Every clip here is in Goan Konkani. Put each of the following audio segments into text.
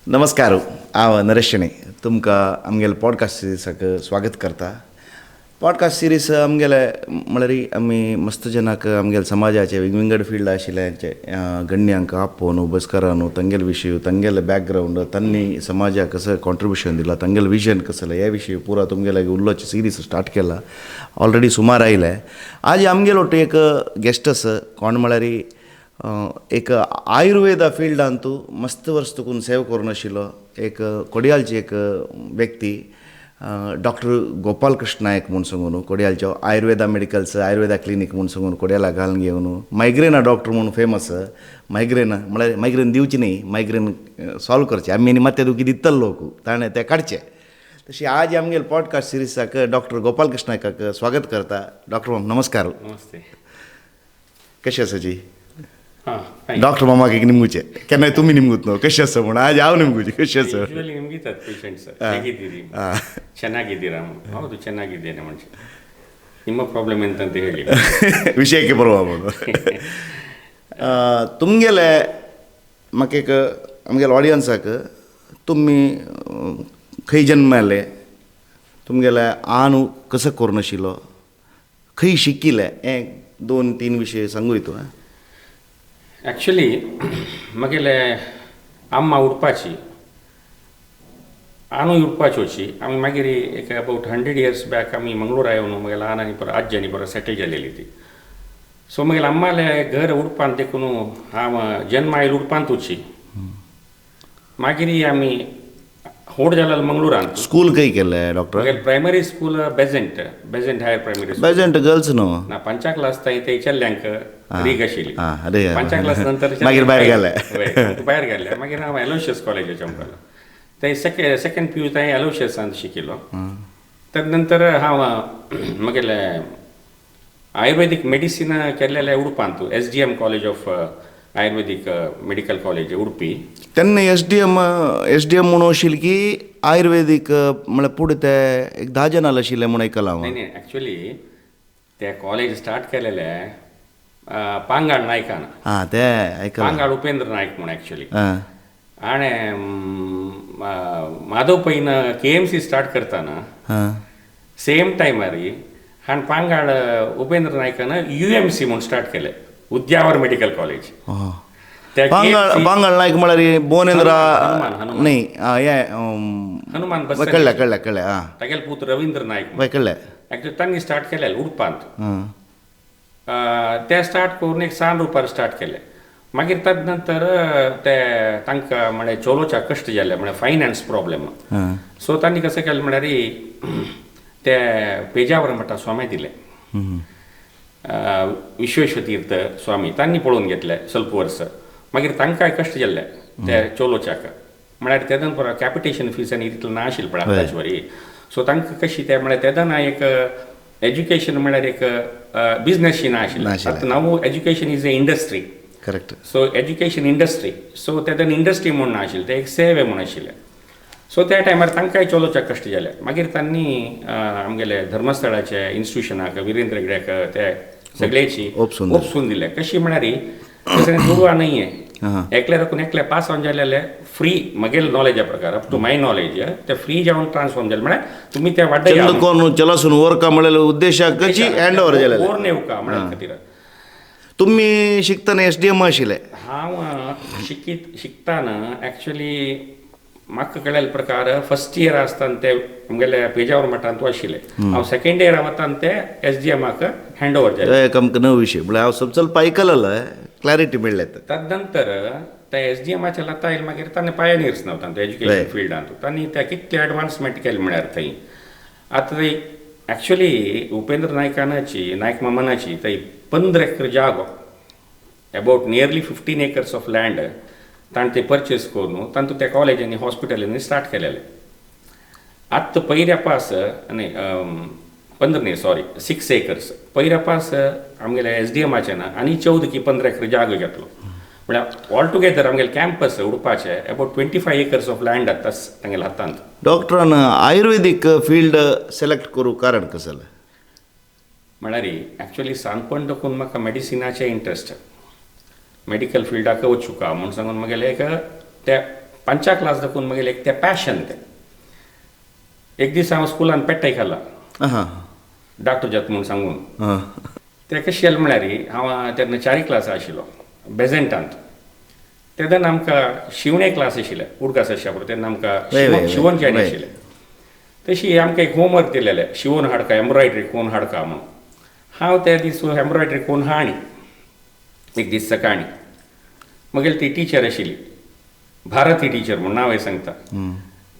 नमस्कार, हांव नरेश शेणै, तुमकां आमगेले पॉडकास्ट सिरिजाक स्वागत करता. पॉडकास्ट सिरीज आमगेले म्हळ्यार आमी मस्त जनाक आमगेले समाजाचे विंगड फिल्ड आशिल्ल्यांचे गण्यांक आपोवन बसकरान तांगेले विशय, तांगेले बॅकग्रावंड, तांणी समाजाक कसं कॉन्ट्रिब्युशन दिलां, तांगेलें विजन कसलें, हे विशय पुरा तुमगेले उल्लोची सिरीज स्टार्ट केला. ऑलरेडी सुमार आयले. आज आमगेलो एक गेस्ट आसा, कोण म्हळ्यार एक आयुर्वेदा फिल्डान तूं मस्त वर्स तुकून सेव करून आशिल्लो एक कोडियालची एक व्यक्ती, डॉक्टर गोपाल कृष्ण नायक म्हूण सांगून. कोडियालचो आयुर्वेदा मेडिकल्स, आयुर्वेदा क्लिनीक म्हूण सांगून कोडियाला घालून घेवन मायग्रेना डॉक्टर म्हूण फेमस. मायग्रेन म्हळ्यार मायग्रेन दिवची न्ही, मायग्रेन सॉल्व करचे. आमी आनी मात्या दुखी दितलो लोक, ताणें ते काडचे. तशी आज आमगेले पॉडकास्ट सिरिजाक डॉक्टर गोपाल कृष्ण नायकाक स्वागत करता. डॉक्टर, नमस्कार. नमस्ते. कशें आसा जी? हां, फायन. डॉक्टर मामाक एक निमगुचे, केन्नाय तुमी निमगूत न्हू कशें आसा म्हूण, आज हांव निमगुचे कशें आसा. ಯೂಶುವಲಿ ನಿಮ್ಗೆ ಪೇಷಂಟ್ಸ್ ಹೇಗಿದ್ದೀರಿ, ಚೆನ್ನಾಗಿದ್ದೀರಾ? ಹೌದು, ಚೆನ್ನಾಗಿದ್ದೇನೆ ಮನುಷ್ಯ. ನಿಮ್ಮ ಪ್ರಾಬ್ಲಮ್ ಎಂತ ಅಂತ ಹೇಳಿ. ವಿಷಯಕ್ಕೆ ಬರುವ म्हणून तुमगेले म्हाका एक आमगेले ऑडियन्साक तुमी खंय जन्मले, तुमगेले आनू कसो करून आशिल्लो, खंय शिकिल्ले, हें दोन तीन विशय सांगू तूं. ಆ್ಯಕ್ಚುಲಿ ಮಗೆಲೆ ಅಮ್ಮ ಉಡ್ಪಾಚಿ, आनूय उडपाची अशी. आमी मागीर एक अबावट 100 इयर्स बॅक आमी मंगळूर येवन मगेले आनी परत आज्जानी परत सेटल जालेली ती. सो मगेले अम्माले घर उडपांत, देखून हांव जन्म आयलो उडपांतूची. मागीर आमी होड जालेलो मंगळुरांत. स्कूल खंय केलें doctor? मगेले primary school Besant, Besant higher primary school. Besant girls न्हू? ना, पंचा क्लास थंय ते चेल्ल्यांक रीग आशिल्ली. आं, अरे. पंचा क्लास नंतर मागीर भायर गेले? वय, भायर गेले. मागीर हांव एलोशियस कॉलेजाच्या मुखार थंय सेकंड पी यू थंय एलोशियसान शिकिल्लो. तर नंतर हांव मगेले आयुर्वेदीक मेडिसीन केल्लेले उडपांत, SDM college of Ayurvedic medical college, Udupi. तेन्ना एसडीएम, एसडीएम म्हणून आशिल्ली की आयुर्वेदीक म्हळ्यार पुढे ते एक 10 जाणां आशिल्ले म्हूण आयकलां हांव. नाही नाही, ॲक्च्युली ते कॉलेज स्टार्ट केलेले पांगाळ नायकान. आं, ते आयकलां. पांगाळ उपेंद्र नायक म्हूण ॲक्च्युली. आणि माधव पैन केएमसी स्टार्ट करताना सेम टायमार हाण पांगाळ उपेंद्र नायकान युएमसी म्हूण स्टार्ट केले, उद्यावर मेडिकल कॉलेज. त्या पांगाळ KMC Pangal Naik म्हळ्यार बोनेंद्र? हनुमान, हनुमान. न्ही, आं, हे हनुमान बस. कळ्ळें कळ्ळें कळ्ळें, आं. तागेले पूत रवींद्र नायक. वय, कळ्ळें. ॲक्च्युली तांणी स्टार्ट केलेले उडपांत. ते स्टार्ट करून एक सान रुपार स्टार्ट केले. मागीर तद नंतर ते तांकां म्हळ्यार चलोवच्या कश्ट जाले, म्हळ्यार फायनान्स प्रॉब्लेम. सो तांणी कशें केलें म्हळ्यार ते पेजावर म्हणटा स्वामी दिले, विश्वेश्व तीर्थ स्वामी, तांणी पळोवन घेतले ಸ್ವಲ್ಪ वर्स. मागीर तांकांय कश्ट जाल्ले ते चलोवच्याक, म्हळ्यार तेदन पुरो कॅपिटेशन फीस आनी तितलें ना आशिल्लें पळय आतांचे वरी. सो तांकां कशी ते म्हळ्यार तेदना एक एज्युकेशन म्हळ्यार एक बिजनस ना आशिल्लें. नाशिल्लें. आतां नाव education is a industry. So education industry, so तेदन इंडस्ट्री म्हूण ना आशिल्लें, तें एक सेवे म्हूण आशिल्लें. सो त्या टायमार तांकांय चलोवच्याक कश्ट जाले. मागीर तांणी आमगेले धर्मस्थळाचे इन्स्टिट्युशनाक, विरेंद्र हेगड्याक ते सगळ्याची ओपसून दिले. ओपसून दिले. कशी म्हळ्यार तशें दुडवा न्हय. एकल्या राखून एकले पास जावन जालेले फ्री, म्हगेले नॉलेजा प्रकार, अप टू my knowledge, ते फ्री जावन ट्रान्सफॉर्म जाले. म्हळ्यार तुमी ते वाड्या चंदकोन चलासून वर्का म्हळ्यार उद्देशाकची हँड ओवर जालेले. ओर नेवका म्हळ्यार खातीर. तुमी शिकतना एसडीएम आशिल्ले? हांव शिकीत शिकतना ॲक्च्युली म्हाका कळ्ळेले प्रकार फर्स्ट इयर आसतना ते आमगेले पेजावर मठांत आशिल्ले. हांव सेकंड इयर वतान ते एसडीएमाक हँड ओवर जाले. एक आमकां नव विशय, म्हळ्यार हांव ಸ್ವಲ್ಪ आयकलेलो, क्लॅरिटी मेळ्ळें. तदनंतर त्या एसडीएमाच्या लता आयल. मागीर ताणें पायनियर्स नाव तांचो एज्युकेशन फिल्डांत. तांणी त्या कितले एडवान्समेंट केले म्हळ्यार थंय आतां थंय ॲक्च्युली उपेंद्र नायकानाची, नायक मामानाची थंय 15 एकर जागो, about nearly 15 acres of land ताणें ते परचेस करून तांतूत त्या कॉलेजांनी, हॉस्पिटलांनी स्टार्ट केलेले. आत्तां पयऱ्या पास न्ही, 15 न्ही, सॉरी, 6 एकर्स. पयऱ्या पास आमगेले एसडीएमाचे ना आनी 14 की 15 एकर जागो घेतलो. म्हळ्यार ऑल टुगेदर आमगेले campus उडपाचे about 25 acres of land आतां तांगेल्या हातांत. डॉक्टरान आयुर्वेदीक फील्ड सिलेक्ट करूं कारण कसलें? म्हळ्यार एक्चुअली सानपण दखून म्हाका मेडिसिनाचें इंट्रस्ट, मेडिकल फिल्डाक वचुका म्हूण सांगून म्हगेलें एक त्या पांचा क्लास दाखून म्हगेलें एक तें पॅशन तें. एक दीस हांव स्कुलान पेट्टय खाला डॉक्टर जाता म्हूण सांगून. तें कशें जालें म्हळ्यार हांव तेन्ना चारी क्लास आशिल्लो बेजंटांत. तेन्ना आमकां शिवणे क्लास आशिल्ले उडगास आशिल्ले तेन्ना आमकां शिवण जायना आशिल्लें. तशी आमकां एक होमवर्क दिलेलें, शिवून हाडका, एम्ब्रॉयडरी कोण हाडका म्हणून. हांव त्या दीस एम्ब्रॉयडरी कोण हाणी एक दीस सकाळी. मगेर ती टिचर आशिल्ली, भारती टिचर म्हूण नांवय सांगता.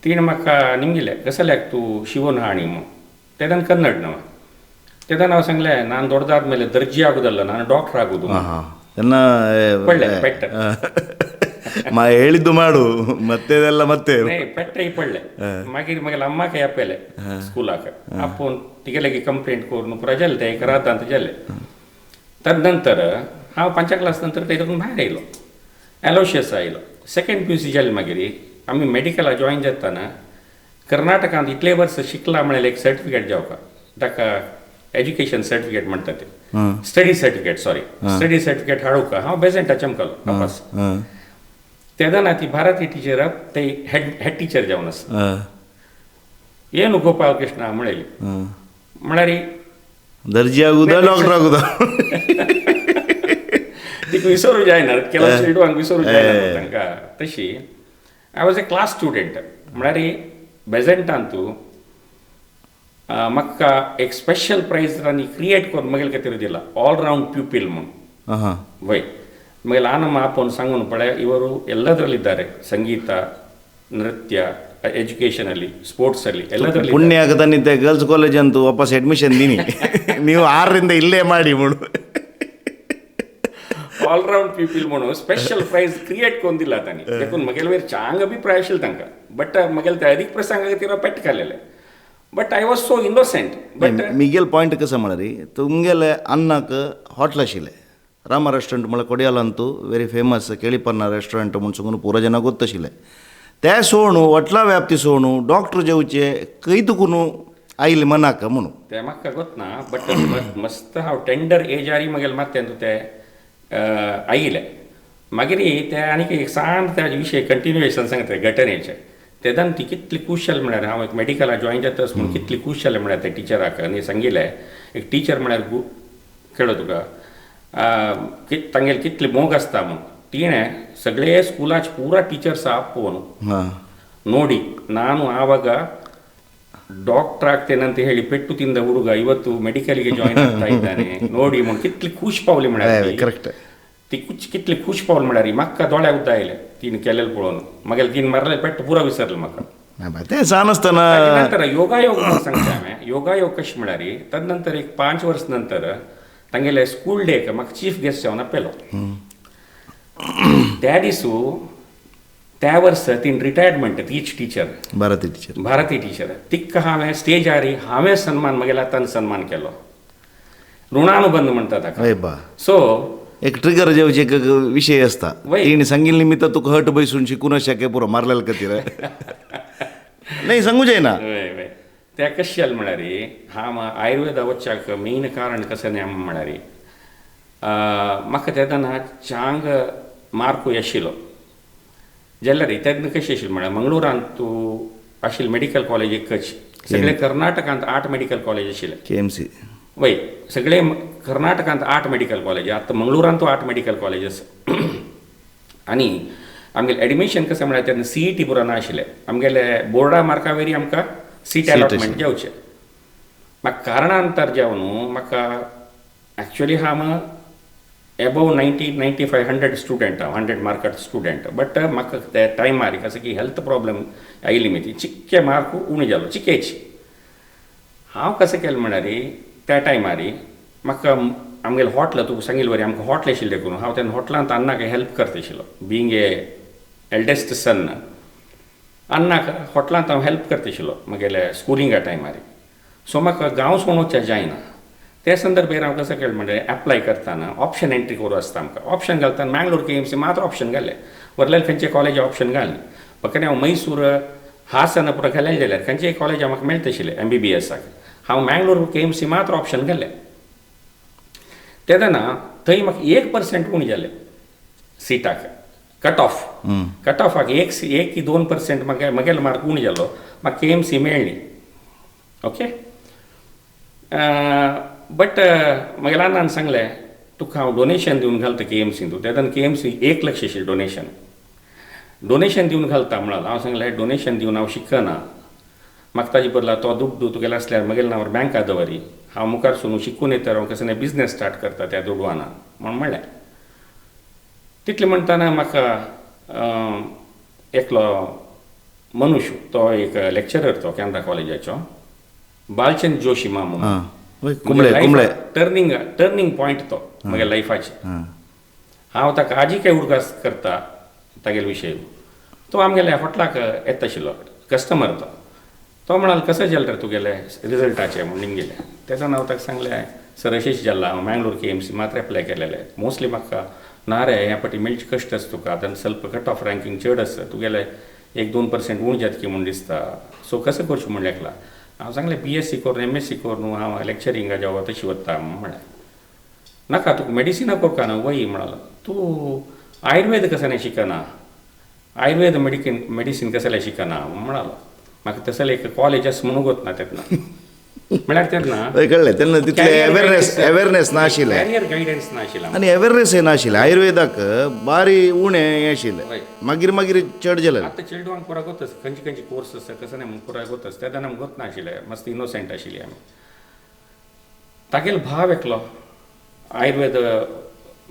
तिणें म्हाका निमगिलें, कसल्याक तूं शिवून हाणी म्हणून. तेन्ना कन्नड नांव. तेन्ना हांव सांगलें, ನಾನು ದೊಡ್ಡದಾದ ಮೇಲೆ ದರ್ಜಿ ಆಗುದಲ್ಲ, ನಾನು ಡಾಕ್ಟರ್ ಆಗುದು. तेन्ना ಪಳ್ಳೆ ಪೆಟ್ಟ ಹೇಳಿದ್ದು ಮಾಡು, ಮತ್ತೆ ಇದೆಲ್ಲ ಮತ್ತೆ ಪೆಟ್ಟ ಪಳ್ಳೆ. मागीर मगेले अम्माक आपयलें स्कुलाक, आपोवन तिगेले कंप्लेंट करून पुरा जालें तें एक रातांत जालें. तदनंतर हांव पांचा क्लास नंतर तेतून भायर आयलो, एलोशियस आयलो. सेकेंड पी यू सी जालें. मागीर आमी मेडिकला जॉयन जाताना कर्नाटकांत इतले वर्स शिकला म्हळ्यार एक सर्टिफिकेट जावका, ताका एज्युकेशन सर्टिफिकेट म्हणटा ते, study certificate, sorry study certificate हाडूका हांव बेजंटा चमकलो वापस. तेन्ना ती भारती टिचर ते हेड टिचर जावन आसा. ಏನು ಗೋಪಾಲಕೃಷ್ಣ म्हणलेली, म्हळ्यार दर्जी आगुदा डॉक्टर आगुदा तिका विसरू जायना, केला चेडवांक विसरू जायना तांकां. तशी I was a class student. म्हळ्यार बेजंटांतू म्हाका एक स्पेशल प्रायज तांणी क्रिएट करून म्हगेले खातीर दिला, ऑल रावंड प्युपील म्हूण. वय ಮಗೇಲೆ ಆನಮ್ಮ ಆಪೋನ್ सांगून ಪಳೆ ಇವರು ಎಲ್ಲದರಲ್ಲಿದ್ದಾರೆ, ಸಂಗೀತ, ನೃತ್ಯ, ಎಜುಕೇಷನಲ್ಲಿ, ಸ್ಪೋರ್ಟ್ಸಲ್ಲಿ, ಎಲ್ಲದರಲ್ಲಿ. ಪುಣ್ಯ ಆಗತನಿದ್ದೆ ಗರ್ಲ್ಸ್ ಕಾಲೇಜ್ ಅಂತೂ ವಾಪಸ್ ಅಡ್ಮಿಷನ್ ದೀನಿ, ನೀವು 6ರಿಂದ ಇಲ್ಲೇ ಮಾಡಿ ಮುಳು. ಆಲ್ ರೌಂಡ್ ಪೀಪಲ್ म्हणून ಸ್ಪೆಷಲ್ ಪ್ರೈಸ್ ಕ್ರಿಯೇಟ್ ಕೊಂದಿಲ್ಲ ತಾನಿ. देखून म्हगेले वयर चांग अभिप्राय आशिल्लो तांकां. बट म्हगेले ते अदीक प्रसंगाक पेट खालेले. But I was so innocent. But Miguel point कसं म्हळ्यार तुमगेले अन्नाक हॉटल आशिल्लें रामा रेस्टॉरंट म्हळ्यार Kodiyal Antu very famous केळीपन्ना restaurant म्हूण सांगून पुरो जनाक गोत्त आशिल्लें. ते सोणू वटला व्याप्ती सोणू डॉक्टर जेवचे खंय तुकून आयले मनाक म्हणून ते म्हाका गोतना. बट मस्त हांव टेंडर एजारी म्हगेले मात्यांत ते आयिल्ले. मागीर ते आनीक एक सान त्या विशय कंटिन्युएशन सांगता घटनेचें. तेन्ना ती कितली खूश जाली म्हळ्यार हांव एक मेडिकला जॉयन जाताच म्हूण कितली खूश जालें म्हळ्यार त्या टिचराक. आनी सांगिल्लें एक टिचर म्हळ्यार कळ्ळो तुका तांगेले कितले मोग आसता म्हूण. तिणें सगळे स्कुलाचे पुरा टिचर्स आपोवन ನೋಡಿ ನಾನು ಆವಾಗ ಡಾಕ್ಟರ್ ಆಗ್ತೇನೆ ಅಂತ ಹೇಳಿ ಪೆಟ್ಟು ತಿಂದ ಹುಡುಗ ಇವತ್ತು ಮೆಡಿಕಲ್ಗೆ ಜಾಯಿನ್ ಆಗ್ತಾ ಇದ್ದಾನೆ ನೋಡಿ म्हूण कितली खूश पावली म्हळ्यार. करेक्ट. ती कितली खूश पावली म्हळ्यार म्हाका दोळ्या उद्दा आयले तिणें केलेलें पळोवन. मागीर तिणें मारलें पेट्ट पुरा विसरलें म्हाका. तें सान आसतना. नंतर योगायोग सांगता हांवें, योगायोग कशें म्हळ्यार तदनंतर एक 5 वर्स नंतर तांगेले स्कूल डेक म्हाका चीफ गेस्ट जावन आपयलो. त्या दिसू त्या वर्स तीन रिटायरमेंट तीच teacher Bharati teacher, Bharati teacher तिका हांवें स्टेजार हांवें सन्मान म्हगेल्या हातान सन्मान केलो. ऋणानुबंध म्हणटा ताका. सो एक ट्रिगर जेवचे एक विशय आसता. तिणें सांगिल्ले निमित्त तुका हट बैसून शिकून शके पुरो मारलेले खातीर नाही सांगू जायना. त्या कशें जालें म्हळ्यार हांव आयुर्वेदा वचच्याक मेन कारण कशें न्ही म्हळ्यार म्हाका तेन्ना चांग मार्कूय आशिल्लो जाल्यार तेन्ना कशें आशिल्लें म्हळ्यार मंगळुरांत तूं आशिल्लें मेडिकल कॉलेज एकच, सगळे कर्नाटकांत 8 मेडिकल कॉलेज आशिल्लें. KMC वय सगळे कर्नाटकांत 8 मेडिकल कॉलेज, आतां मंगळुरांतू 8 मेडिकल कॉलेज आसा. आनी आमगेलें एडमिशन कशें म्हळ्यार तेन्ना CET पुरो नाशिल्लें, आमगेले बोर्डा मार्का वयरी आमकां सीट अलॉटमेंट जावचें. म्हाका कारणांतर जावन म्हाका एक्चुअली हांव एबोव 90, 95, 100 स्टुडंट हांव, 100 मार्काचो स्टुडंट. बट म्हाका त्या टायमार कसो की हेल्थ प्रॉब्लम आयली मी चिक्के मार्क उणें जालो चिकेच. हांव कशें केलें म्हळ्यार त्या टायमार म्हाका आमगेलें हॉटल तुका सांगिल्ले वरी आमकां हॉटल आशिल्लें देखून हांव तेन्ना हॉटलांत अन्नाक हेल्प करता आशिल्लो. बिंग ए एल्डेस्ट सन अन्नाक हॉटलांत हांव हेल्प करता आशिल्लो म्हगेल्या स्कुलिंगा टायमार. सो म्हाका गांव सोडून जायना. त्या संदर्भार हांव कसो केलें म्हणल्यार एप्लाय करतना ऑप्शन एंट्री करूं आसता आमकां. ऑप्शन घालतना मँगलोर KMC मात्र ऑप्शन घालें, वरलेले खंयचे कॉलेज ऑप्शन घालना. फक्त हांव मैसूर हासन पुरो घालें जाल्यार खंयचेय कॉलेज म्हाका मेळटा आशिल्लें MBBSाक. हांव मँगलोर KMC मात्र ऑप्शन घालें. तेन्ना थंय म्हाका 1% उणें जालें सिटाक, कट ऑफ, कट ऑफाक 1 की 2% म्हाका म्हगेलो मार्क उणें जालो, म्हाका केएमसी मेळ्ळी. ओके, बट म्हगेल्या अण्णान सांगलें, तुका हांव डोनेशन दिवन घालता केएमसीन. तूं तेन्ना केएमसी 1 लक्ष आशिल्लें डोनेशन. डोनेशन दिवन घालता म्हणलो. हांव सांगलें, डोनेशन दिवन हांव शिकना, म्हाका ताजे बदला तो दुड्डू तुगेले आसल्यार म्हगेल्या नांवार बँका दवरी, हांव मुखार सून शिकून येतर हांव कसो बिजनेस स्टार्ट करता त्या दुडवान म्हूण म्हणलें. तितलें म्हणटना म्हाका एकलो मनुष्य, तो एक लेक्चरर, तो कॅनरा कॉलेजाचो, बालचंद जोशी मामू. आं, Kumble Kumble. Turning turning point तो म्हगेल्या लायफाचे. हांव ताका आजी काय उडगास करता तागेले विशय. तो आमगेल्या हॉटलाक येता आशिल्लो कस्टमर तो. तो म्हणाल, कसं जालें रे तुगेले रिजल्टाचे म्हूण निमगेले. तेन्ना हांव ताका सांगलें, सर, अशेंच जाला, हांव मँगलोर केएमसी मात्र एप्लाय केलेलें, मोस्टली म्हाका ना रे, ह्या पाटी मेळचे कश्ट आसा तुका, आतां ಸ್ವಲ್ಪ कट ऑफ रँकींग चड आसा तुगेले, 1-2% उणें जातकी म्हूण दिसता, सो कसं करचें म्हूण एकला. हांव सांगलें, बीएससी करून एमएससी करून हांव लेक्चरिंगा जेवा तशी वता म्हणलें. नाका, तुका मेडिसिना करका न्हू वय म्हणालो, तूं आयुर्वेद कसं शिकना, आयुर्वेद मेडिसीन कसलें शिकना म्हणालो. म्हाका तसलें एक कॉलेज आसा म्हणून गोत ना तेन्ना, म्हळ्यार तेन्ना हय, कळ्ळें. तेन्ना तितलें अवेरनेस अवेरनेस नाशिल्लें. कॅरियर गायडन्स नाशिल्लें. आनी अवेरनेस नाशिल्लें आयुर्वेदाक, बारी उणें हें आशिल्लें. मागीर मागीर चड जालें. आतां चेडवांक पुरा गोत आसा, खंयचे खंयचे कोर्स आसा, कसं नाही पुरा गोत आसा. तेन्ना आमकां गोत नाशिल्लें, मस्त इनोसंट आशिल्ली आमी. तागेलो भाव एकलो आयुर्वेद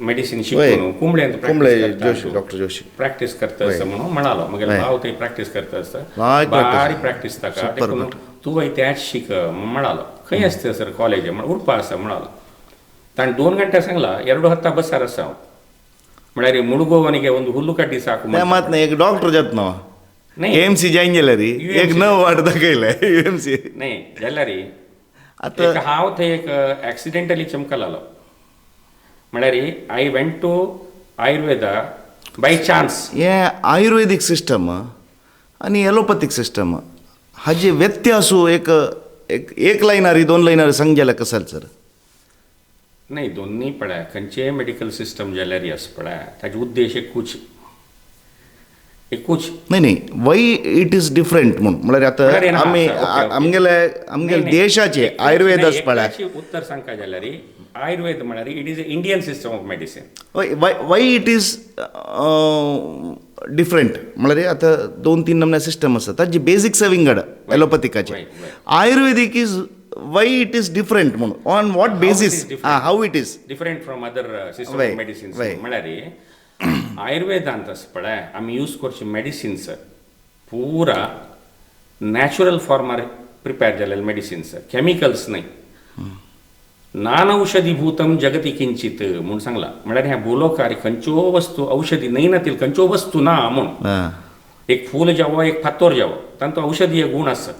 मेडिसीन शिकून कुंबळेंत. कुंबळे जोशी, डॉक्टर जोशी. प्रॅक्टीस करता आसता म्हणून म्हणालो मगेलो भाव, थंय प्रॅक्टीस करता आसता. बारीक practice. बारीक प्रॅक्टीस ताका. देखून तूं वय त्याच शिक म्हणालो. खंय आसता सर कॉलेज? म्हण उडपा आसा म्हणालो. ताणें 2 ಗಂಟೆ सांगला, 2 ಹತ್ತ ಬಸ್ಸಾರ आसा हांव, म्हळ्यार मुळगोवनिಗೆ ಒಂದು ಹುಲ್ಲು ಕಡ್ಡಿ ಸಾಕು. तें मात न्ही, एक डॉक्टर जात न्हू. नाही. एमसी जॉईन जाल्यार एक नव वाट दाखयलें युएमसी. नाही जाल्यार आतां एक हांव थंय एक एक्सिडेंटली चमकलालो, म्हळ्यार I went to Ayurveda by chance. हे आयुर्वेदीक सिस्टम आनी एलोपॅथीक सिस्टम हाजे व्यत्यासू एक एक एक लायनार, दोन लायनार सांग जाल्यार कसं सर? नाही, दोन्ही पळय, खंयचेय मेडिकल सिस्टम जाल्यार आसा पळय, ताजे उद्देश एकूच, एकूच. नाही नाही, why it is different म्हणून म्हळ्यार म्हळ्यार आतां ना, आमी ओके, ओके. आमगेले आमगेले देशाचे आयुर्वेद आसा पळय. एकल्याची उत्तर सांगका जाल्यार, आयुर्वेद म्हळ्यार it is a Indian system of medicine. Why why it is different? म्हळ्यार आतां दोन तीन नमूने सिस्टम आसा, ताजी बेसिक्स विंगड एलोपॅथिकाचे. वय, वय. Ayurvedic is why it is different म्हणून, ऑन what basis? Different? हां, how it is different from other system of medicines? म्हळ्यार आयुर्वेदांत आसा पळय, आमी यूज करचे मेडिसिन्स पुरा नॅचरल फॉर्मार प्रिपेर जालेले मेडिसिन्स, केमिकल्स न्हय. नानौषधीभूतं जगति किंचित म्हूण सांगला. म्हळ्यार ह्या भूलोकार खंयच्यो वस्तू औषधी न्हय नातील, खंयच्यो वस्तू ना म्हूण. एक फूल जावो, एक फातोर जावो, तांतूं औषधीय गुण आसा,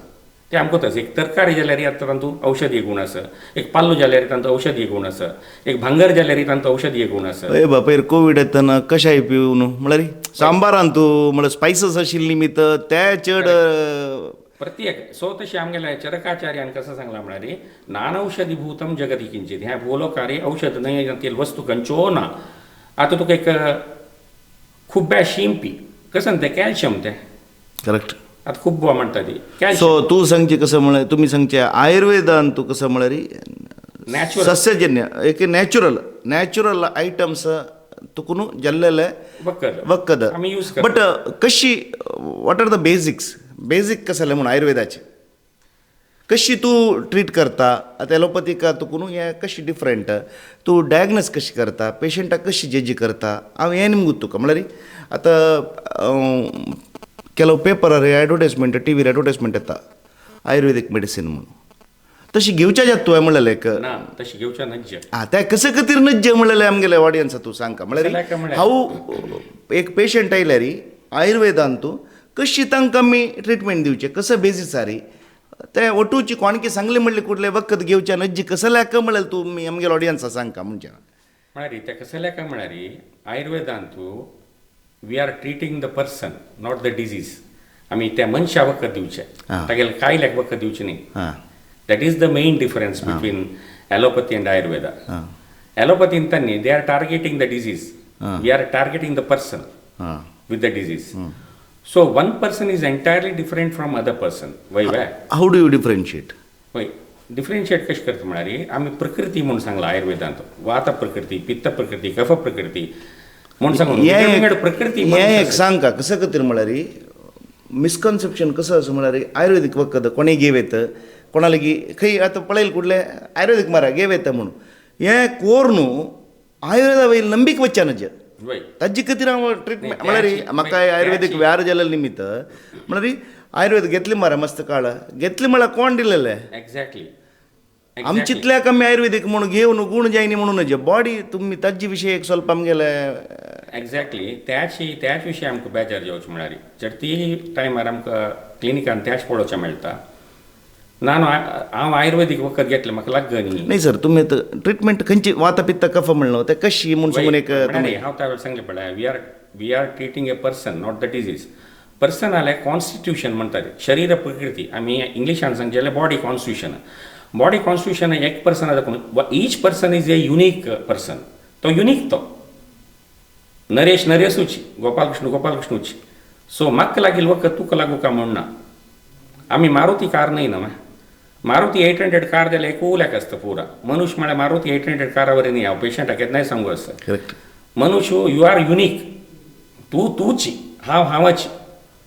ते आमकां आसा. एक तरकारी जाल्यार आतां तातूंत औषधीय गुण आसा, एक पाल्लो जाल्यार तांचो औषधीय गुण आसा, एक भांगर जाल्यार तांचो औषधीय गुण आसा. अय बापय, कोवीड येतना कशाय पिवन, म्हळ्यार सांबारान तूं म्हळ्यार स्पायसस आशिल्ली निमित्त ते चड. प्रत्येक सो तशें आमगेल्या चरकाचार्यान कसं सांगलां म्हळ्यार, नानौषधीभूतं जगति किंचित, ह्या भूलोकारे औषध न्हय जातील वस्तू खंयच्यो ना. आतां तुका एक खुब्ब्या शिंपी कसं तें कॅल्शियम तें. करेक्ट. आतां खुब्बो म्हणटा ती कॅल्शियम. सो तूं सांगचें कसं म्हळ्यार, तुमी सांगचें आयुर्वेदान तूं कसं म्हळ्यार नॅचरल. सस्यजन्य एक नॅचरल नॅचरल आयटम्स तुका न्हू जाल्लेले वखद. वखद. आमी यूज करता. बट कशी, what are the basics, basic कसं जालें म्हणून आयुर्वेदाचें कशी तूं ट्रीट करता? आतां एलोपॅथिका तुका न्हू हें कशी डिफरंट, तूं डायग्नोज कशी करता, पेशंटाक कशी जजी करता? हांव हें निमगूत तुका, म्हळ्यार आतां ಕೆಲವು पेपरार एडवर्टायजमेंट, टिवीर एडवर्टायजमेंट येता आयुर्वेदीक मेडिसीन म्हणून, तशी घेवच्या जात तुवें म्हणलेलें एक ना, तशी घेवच्या नज्ज. आं, त्या कसं खातीर नज्जे म्हणलेलें आमगेले ऑडियन्सा तूं सांगका. कसल्या म्हळ्यार म्हळ्यार? हांव एक पेशंट आयल्यार आयुर्वेदान तूं कशी तांकां आमी ट्रिटमेंट दिवचें, कसो बेजीसार ते वटूची कोणकी सांगले म्हणले कुठले वखद घेवच्या नज्जी कसल्या का म्हणलें तूं आमगेले ऑडियन्सा सांगका म्हणजे. म्हळ्यार ते कसल्या काय म्हळ्यार, आयुर्वेदांतू we are treating the person, not the disease. आमी त्या मनशा वखद दिवचें, तागेले कायल्याक वखद दिवचें न्ही. That is the main difference between allopathy and Ayurveda. ॲलोपॅथीन त्यांनी they are targeting the disease, we are targeting the person हां with the disease. So one person is entirely different from other person. वय वय. How do you differentiate? वय, डिफरन्शिएट कशें करता म्हळ्यार आमी प्रकृती म्हूण सांगला आयुर्वेदांत, वात प्रकृती, पित्त प्रकृती, कफ प्रकृती म्हूण सांगून हें विंगड प्रकृती हें एक सांग का कसं खातीर म्हळ्यार मिसकन्सेप्शन कसं आसा म्हळ्यार आयुर्वेदीक वखद कोणें घेव येता कोणा लागीं खंय आतां पळयल कुडलें आयुर्वेदीक मारा घेव येता म्हणून हें कोर न्हू आयुर्वेदा वयली नंबीक वच्च्या नजे वय ताजे खातीर हांव ट्रिटमेंट म्हळ्यार त्याची- म्हाका आयुर्वेदीक व्यार जाल्ले निमित्त म्हळ्यार आयुर्वेद घेतली मारा मस्त काळ घेतली म्हळ्यार कोण दिलेलें एक्झॅक्टली. आमचितल्याक आमी आयुर्वेदीक म्हणून घेवन गूण जायनी म्हणून नजे बॉडी तुमी ताजे विशयी एक स्वल्प आमगेले. एक्झॅक्टली, त्याच त्याच विशय आमकां बेजार जावचें म्हळ्यार चडती टायमार आमकां क्लिनिकान त्याच पळोवचें मेळटा ना न्हू हांव आयुर्वेदीक वखद घेतलें म्हाका लागना न्ही. नाही सर, तुम्ही ट्रिटमेंट खंयची वात पित्त कफ म्हणलं ते कशी म्हूण सांगून एक म्हळ्यार हांव त्या वेळार सांगलें पळय, we are treating a person, not the disease. Person जाल्यार कॉन्स्टिट्युशन म्हणटात, शरीर प्रकृती आमी इंग्लिशान सांगचें जाल्यार बॉडी कॉन्स्टिट्युशन. बॉडी कॉन्स्टिट्युशन एक पर्सन आतां each person is a unique person. तो युनीक, तो नरेश नरेशूच, गोपालकृष्ण गोपालकृष्णूच. सो म्हाका लागील वखद तुका लागू का म्हूण ना. आमी मारुती कार न्हय न्हू, मारुती 800 कार जाल्यार एक उल्याक आसता पुरा मनुष्य म्हळ्यार मारुती 800 कारा वरी न्ही. हांव पेशंटाक केन्नाय सांगू आसता, करेक्ट मनुष्य you are unique, तूं तूंच, हांव हांवच.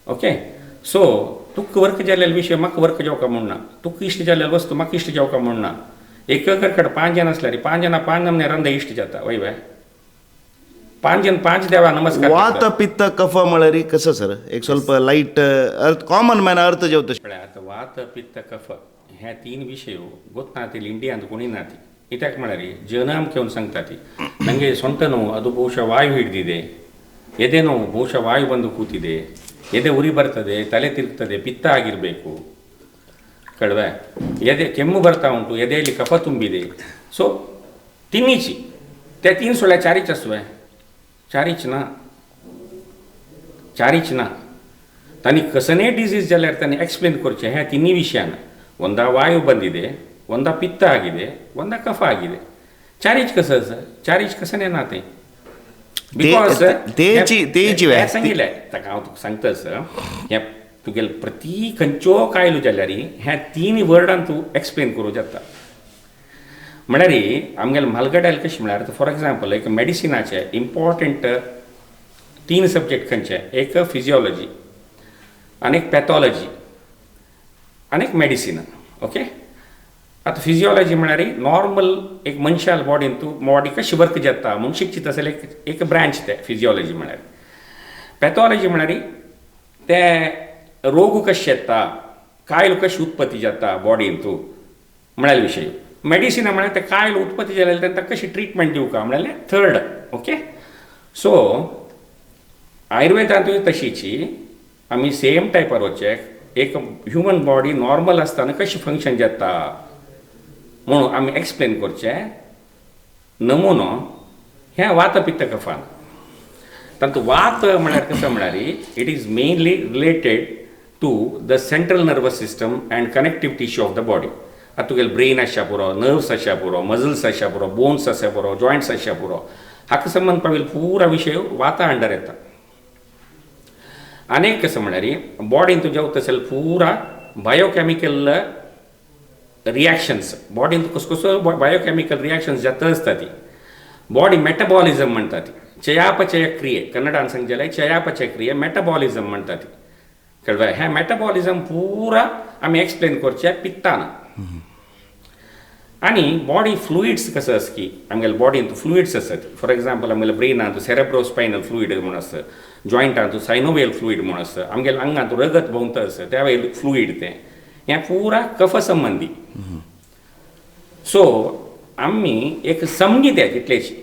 ओके, सो तुका वर्क जाल्ले विशय म्हाका वर्क जावका म्हूण ना, तुका इश्ट जाल्ले वस्तू म्हाका इश्ट जावका म्हूण ना. एक कडेन 5 जाण आसल्यार 5 जाणां 5 नमने रंद इश्ट जाता. वय वय, 5 जण 5 देवा नमस्कार. वात पित्त कफ म्हळ्यार कसं सर एक ಸ್ವಲ್ಪ लायट अर्थ कॉमन मॅन अर्थ जेवता. पळय आतां वात पित्त कफ ह्या 3 विशय ಗೊತ್ತಾತಿಲ್ಲ ಇಂಡಿಯಾ ಅಂತ कोणी नाती. कित्याक म्हळ्यार ಜನ आमकां येवन सांगता ती ನನಗೆ ಸೊಂಟ ನೋವು, ಅದು ಬಹುಶಃ ವಾಯು ಹಿಡಿದಿದೆ, ಎದೆ ನೋವು ಬಹುಶಃ ವಾಯು ಬಂದು ಕೂತಿದೆ, ಎದೆ ಉರಿ ಬರ್ತದೆ, ತಲೆ ತಿರುಗ್ತದೆ, ಪಿತ್ತ ಆಗಿರಬೇಕು ಕಳುವೆ, ಎದೆ ಕೆಮ್ಮು ಬರ್ತಾ ಉಂಟು, ಎದೆಯಲ್ಲಿ ಕಫ ತುಂಬಿದೆ. ಸೊ ತಿನ್ನಿಚಿ ते 3 सोळ्या 4 आसुवे, 4 ना, 4 ना. तांणी कसनेय डिसीज जाल्यार तांणी एक्सप्लेन करचें ह्या तिन्ही विशयान. ಒಂದ ವಾಯು ಬಂದಿದೆ, ಒಂದ ಪಿತ್ತ ಆಗಿದೆ, ಒಂದ ಕಫ ಆಗಿದೆ. 4 कसं आसा, 4 कसं ना तें because तेची सांगिल्लें ताका हांव तुका सांगता सर, हें तुगेले प्रती खंयच्यो कायलो जाल्यार ह्या 3 वर्डान तूं एक्सप्लेन करूं जाता. म्हळ्यार आमगेले म्हालगड्याल कशें म्हळ्यार फॉर एग्जाम्पल एक मेडिसिनाचे इम्पॉर्टंट 3 सब्जेक्ट खंयचे, एक फिजियोलॉजी आनी एक पॅथॉलॉजी आनी एक मेडिसिन. ओके, आतां फिजियोलॉजी म्हळ्यार नॉर्मल एक मनशाल बॉडीन तूं बॉडी कशी वर्क जाता म्हूण शिकची तसले एक ब्रांच तें फिजियोलॉजी म्हळ्यार. पॅथॉलॉजी म्हळ्यार ते रोग कशे येता, कायल कशी उत्पत्ती जाता बॉडीन तूं म्हळ्यार विशय. मेडिसिना म्हळ्यार ते कायल उत्पत्ती जाल्यार तांकां कशी ट्रिटमेंट दिवका म्हळ्यार थर्ड. ओके, सो आयुर्वेदांतूय तशीची आमी सेम टायपार वचचें, एक ह्युमन बॉडी नॉर्मल आसतना कशी फंक्शन जाता म्हणून आमी एक्सप्लेन करचें नमुनो ह्या वात पित्त कफान. तातूंत वात म्हळ्यार कसो म्हळ्यार it is mainly related to the central nervous system and connective tissue of the body. आतां तुगेलें ब्रेन आसच्या पुरो, नर्व्स आसच्या पुरो, मजल्स आसच्या पुरो, बोन्स आसच्या पुरो, जॉयंट्स आसच्या पुरो, हाका संबंद पाविल्लो पुरा विशय वाता अंडर येता. आनी एक कसं म्हळ्यार बॉडीन तूं जेवता जाल्यार पुरा बायोकॅमिकल रिॲक्शन्स बॉडीन कसो कसो बायोकॅमिकल रिॲक्शन्स जाता आसता ती बॉडी मेटाबॉलिझम म्हणटा ती, चयापचय क्रिये कन्नडान सांगचें जाल्यार चयापचय क्रिये मेटाबॉलिझम म्हणटा ती. कळ्ळें? हें मेटाबॉलिझम पुरा आमी एक्सप्लेन करचें पित्तान. आनी बॉडी फ्लुइड्स कसो आसा की आमगेले बॉडींत फ्लुइड्स आसतात. फॉर एग्जाम्पल आमगेले ब्रेनांत सेरेब्रोस्पायनल फ्लुइड म्हूण आसता, जॉयंटांत सायनोवियल फ्लुइड म्हूण आसता, आमगेले आंगांत रगत भोंवता आसता त्या वयर फ्लुइड तें हें पुरा कफ संबंदी. सो आमी एक समजी तें तितलेशी.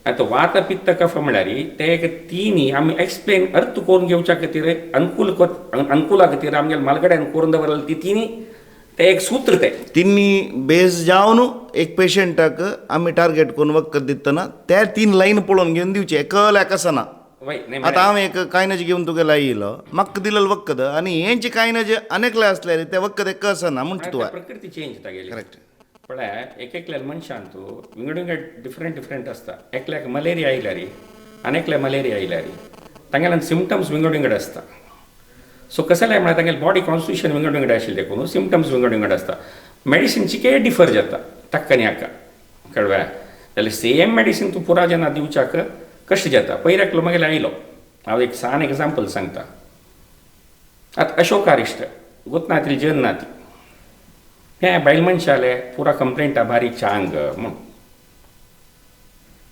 आतां वात पित्त कफ म्हळ्यार ते एक तिनी आमी एक्सप्लेन अर्थ करून घेवच्या खातीर अनुकूल अनुकुला खातीर आमगेले म्हालगड्यान करून दवरलें ती तिनी ते एक सूत्र ते तिन्ही बेस जावन एक पेशंटाक आमी टार्गेट करून वखद दितना त्या 3 लायन पळोवन घेवन दिवचे, एकल्याक आसना. आतां हांव एक कांय घेवन तुगेलो आयलो, म्हाका दिलेलें वखद आनी हेंचे कांय नज अनेकले आसल्यार तें वखद एक आसना म्हणटा तुवें. प्रकृती चेंज जाता गेली. करेक्ट. पळय, एक एकल्या मनशान तूं विंगड विंगड डिफरंट डिफरंट आसता. एकल्याक मलेरिया आयल्यार आनी एकल्या मलेरिया आयल्यार तांगेल्यान सिमटम्स विंगड विंगड आसता. सो कसलें म्हळ्यार तांगेले बॉडी कॉन्स्टिट्यूशन विंगड विंगड आशिल्लें देखून सिमटम्स विंगड विंगड आसता. मेडिसिन चिके डिफर जाता ताका आनी हाका, कळ्ळें? जाल्यार सेम मेडिसीन तूं पुरा जेन्ना दिवच्याक कश्ट जाता. पयर एकलो मागीर आयलो, हांव एक सान एग्जाम्पल सांगता. आतां अशोकारिश्ट गोतनातील जन ना ती हें बायल मनशाले पुरा कंप्लेंटा बारीक चांग म्हूण.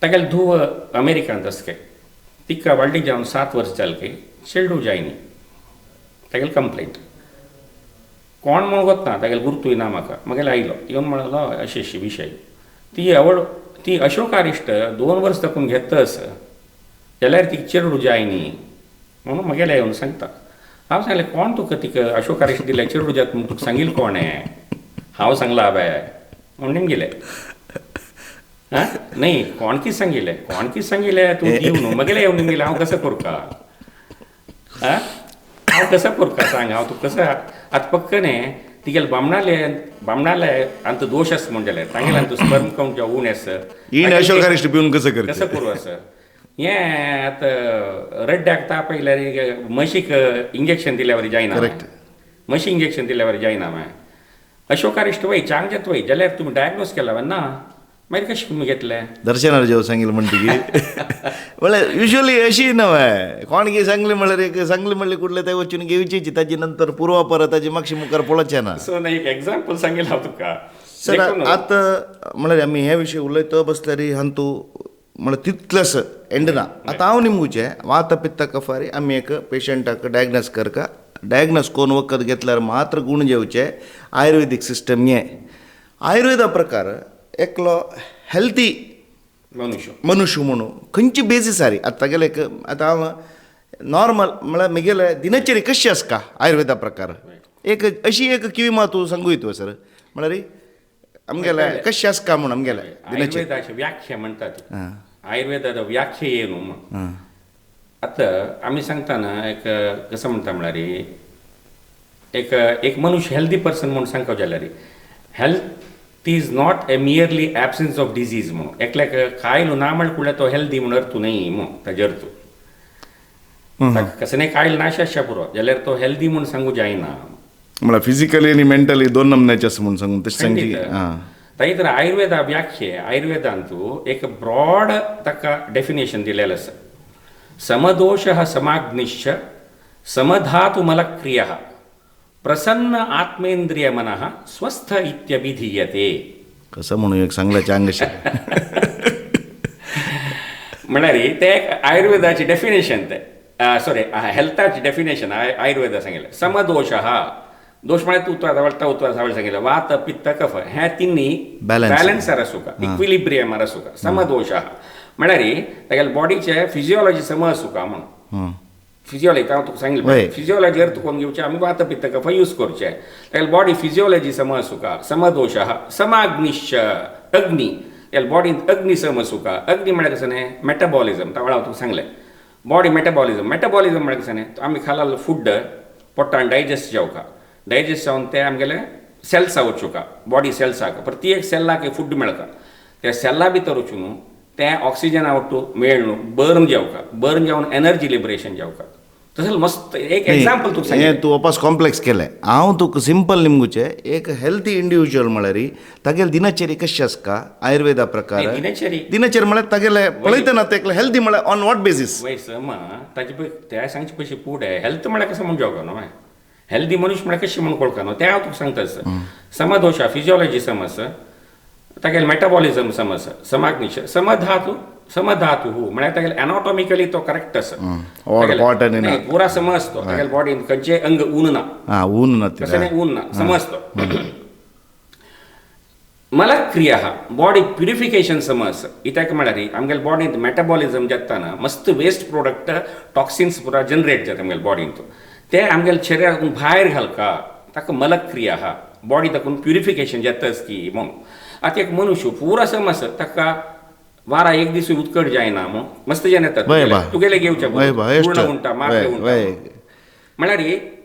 तागेले धूव अमेरिकांत आसके, तिका व्हडली जावन 7 वर्स जाले चेडूं जायनी. तागेली कंप्लेंट कोण म्हूण वतना तागेले गुर्तूय ना म्हाका. मागीर आयलो येवन म्हणलो अशी अशी विशय ती आवड ती अशोकारिश्ट 2 वर्स दाखून घेतस जाल्यार ती चेडूं जायनी म्हणून म्हगेले येवन सांगता. हांव सांगलें कोण तुका तिका अशोकारिश्ट दिलें चेडूं जात म्हूण तुका सांगील कोण हें? हांव सांगलां आबे म्हणून निमगिलें. आं न्ही कोण कितें सांगिल्लें, कोण कितें सांगिल्लें तूं दिव न्हू. म्हगेलें येवन निमगिलें हांव कसो करूं? आं हांव कसो करूं सांग? हांव तुका कसो आतां पक्क न्ही तिगेले बामणाले बामणाले आमचो दोश आसा म्हूण जाल्यार तांगेले आमचो स्पर्म कावंट उणें आसा. अशोकारिश्ट पिवन कसो करचें? कसो करूं आसा हें? आतां रड्ड्याक ताप आयल्यार म्हशीक इंजेक्शन दिल्यावर जायना, म्हशी इंजेक्शन दिल्यावर जायना. मागीर अशोकारिश्ट वय चांग जाता वय जाल्यार तुमी डायग्नोज केला ना, मागीर कशें तुमी घेतलें? दर्शनार जेव सांगिल्लें म्हणटकीर म्हळ्यार युज्वली अशी न्हय कोण कितें सांगलें म्हळ्यार एक सांगलें म्हणल्यार कुडलें तें वचून घेवचेची ताजी नंतर पुर्वापर ताजी मातशी मुखार पळोवचें ना. सो एक एग्जाम्पल सांगिल्लें हांव तुका. सर आतां म्हळ्यार आमी हे विशय उलयता बसल्यार हांतू म्हळ्यार तितलेंच एंड ना. आतां हांव निमगुचें वात पित्त कफारी आमी एक पेशंटाक डायग्नोज करका, डायग्नोज करून वखद घेतल्यार मात्र गूण जेवचें. आयुर्वेदीक सिस्टम हें आयुर्वेदा प्रकार एकलो हेल्थी मनुष्य म्हणून खंयची बेजीस आरी आतां तागेले एक आतां हांव नॉर्मल म्हळ्यार म्हगेले दिनचर्या कशी आसता आयुर्वेदा प्रकार एक अशी एक किवी मात तूं सांगू येता सर म्हळ्यार आमगेले कशी आसता म्हूण आमगेले दिनचर्या. आयुर्वेदाची व्याख्या म्हणटात, आयुर्वेदाचो व्याख्या ये न्हू म्हूण. आतां आमी सांगता ना एक कसं म्हणटा म्हळ्यार एक एक मनुष्य हेल्दी पर्सन म्हूण सांगता जाल्यार health is not a merely absence of disease म्हणून. एकल्याक कायल ना म्हळ्यार कुडल्यार तो हेल्दी म्हूण अर्थ न्हय म्हूण ताजेर अर्थ. कसं नाही कायल ना आशा पुरो जाल्यार तो हेल्दी म्हूण सांगू जायना. म्हळ्यार फिजिकली आनी मेंटली दोन नमन्याचे आसा म्हूण सांगून तशें सांगची. ताई तर आयुर्वेदा व्याख्ये आयुर्वेदांतू एक ब्रॉड ताका डेफिनेशन दिलेलें आसा. समदोषः समाग्निश्च समधातु मलक्रियः प्रसन्न आत्मेंद्रिय मनः स्वस्थ इत्यभिधीयते. कसं म्हणून एक सांगल्याचें अंगशें म्हळ्यार तें एक आयुर्वेदाची डेफिनेशन तें, सॉरी हेल्थाची डेफिनेशन आयुर्वेदा सांगिल्लें. समदोषः दोश म्हळ्यार तूं उतरां उतरां सावळ सांगिल्लें वात पित्त कफ ह्या तिन्ही बॅलन्सार आसूका, इक्विलिब्रियमार आसूका. समदोषः म्हळ्यार तागेले बॉडीचे फिजियोलॉजी सम आसूका म्हणून. फिजियोलॉजी हांव तुका सांगिल्लें, फिजियोलॉजी अर्थ कोण घेवचें आमी वात पित्त कफ यूज करचें. तागेले बॉडी फिजियोलॉजी सम आसूका. समदोषः समाग्निश्च अग्नी तागेले बॉडींत अग्नी सम आसूका. अग्नी म्हळ्यार कसं न्ही मेटाबॉलिजम, तावळ हांव तुका सांगलें बॉडी मेटाबॉलिजम. मेटाबॉलिजम म्हळ्यार कसं न्ही आमी खाला फूड पोटान डायजेस्ट जावका, डायजेस्ट जावन ते आमगेले सेल्सा वचूका, बॉडी सेल्साक प्रत्येक सेल्लाक फूड मेळका. त्या सेल्ला भितर वचून तें ऑक्सिजना वट्टू मेळ न्हू बर्न जावका, बर्न जावन एनर्जी लिबरेशन जावका. तशें मस्त एक एग्जाम्पल तुका सांगलें. तूं वापस कॉम्प्लेक्स केलें. हांव तुका सिंपल निमगुचें एक हेल्थी इंडिविज्युअल म्हळ्यार तागेले दिनचर्या कशी आसता आयुर्वेदा प्रकार. दिनचर्या दिनचर्या म्हळ्यार तागेले पळयतना तें हेल्थी म्हळ्यार ऑन what basis? वय समा ताजे पळय त्या सांगचे पयशे फुडें हेल्थ म्हळ्यार कसं म्हूण जावका न्हू, हेल्दी मनुष्य म्हळ्यार कशें म्हूण कळका न्हू तें हांव तुका सांगता. समदोशा फिजियोलॉजी समज, तागेले मेटाबॉलिजम समज, समाग्निश समधातू समधातू म्हळ्यार तागेले एनाटॉमिकली तो करेक्ट आसा, पुरा समजतो तागेले बॉडीन खंयचे अंग ऊन ना, ऊन ना तशें न्ही ऊन ना समजतो. मलक्रिया बॉडी प्युरिफिकेशन समज कित्याक म्हळ्यार आमगेले बॉडींत मेटाबॉलिजम जाताना मस्त वेस्ट प्रोडक्ट टॉक्सिन्स पुरा जनरेट जाता आमगेले बॉडींत, ते आमगेले शरीरातून भायर घालका ताका मलक्रिया बॉडी ताकून प्युरिफिकेशन जाताच की म्हणून. आतां एक मनुष्य पुरा समज ताका वारा एक दीस उत्कट जायना म्हूण मस्त जन येतात तुगेले घेवचे पूर्ण उणटा मारले उणटा म्हळ्यार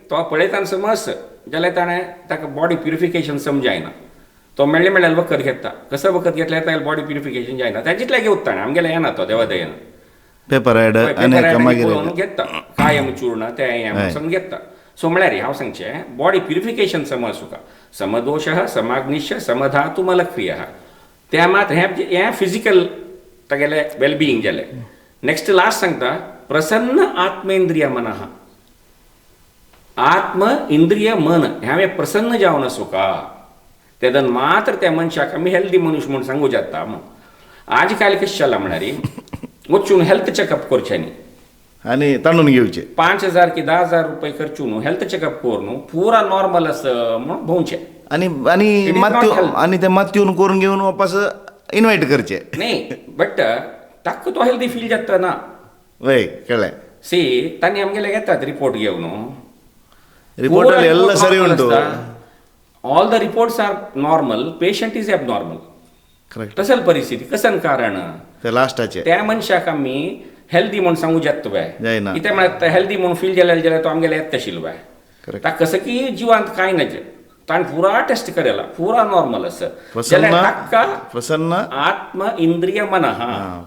तो पळयताना समज जाल्यार ताणें ताका बॉडी प्युरिफिकेशन समजायना. तो मेळ्ळे मेळ्ळे वखद घेता, कसं वखद घेतल्यार तागेलें बॉडी प्युरिफिकेशन जायना, ताजें लागीं उत्ताण आमगेलें येना तो देवा दयेन. पेपर ऍड आनी मागीर पळोवन घेता, कायम चूर्ण तें हें सगळें घेता. सो म्हळ्यार हांव सांगचें बॉडी प्युरिफिकेशन समज तुका, समदोश समाग्निश्य समधातु मलक्रिया, त्या मात हें हें फिजिकल तागेलें वेलबिईंग जालें. नेक्स्ट लास्ट सांगता प्रसन्न आत्मेंद्रिय मनः, आत्म इंद्रिय मन हें प्रसन्न जावन आसूका तेदन मात्र त्या मनशाक आमी हेल्दी मनुष्य म्हूण सांगू जाता. म्हूण आज काल कशें जालां म्हळ्यार वचून हेल्थ चॅकअप करचें न्ही आनी ताणून घेवचें, 5,000 की 10,000 रुपये खर्चून हेल्थ चॅकअप करून पुरा नॉर्मल आसा म्हणून भोंवचें आनी आनी मात्यो आनी ते मात्यून करून घेवन वापस इनवायट करचे न्ही, बट ताका तो हेल्दी फील जाता ना. वय कळ्ळें. सी तांणी आमगेले घेतात रिपोर्ट घेवन, रिपोर्ट ಎಲ್ಲ ಸರಿ ಉಂಟು, all the reports are normal, patient is abnormal. Correct. तसल परिस्थिती कसन कारण ते लास्टाचे त्या मनशाक आमी हेल्दी म्हूण सांगू जाता तुवें, जायना. कितें म्हळ्यार हेल्दी म्हूण फील जाल्यार जाल्यार तो आमगेले येता आशिल्लो बाय. करेक्ट. ताका कसं की जिवांत कांय ना, ताणें पुरा टेस्ट केला पुरा नॉर्मल आसा जाल्यार ताका प्रसन्न आत्म इंद्रिय मन,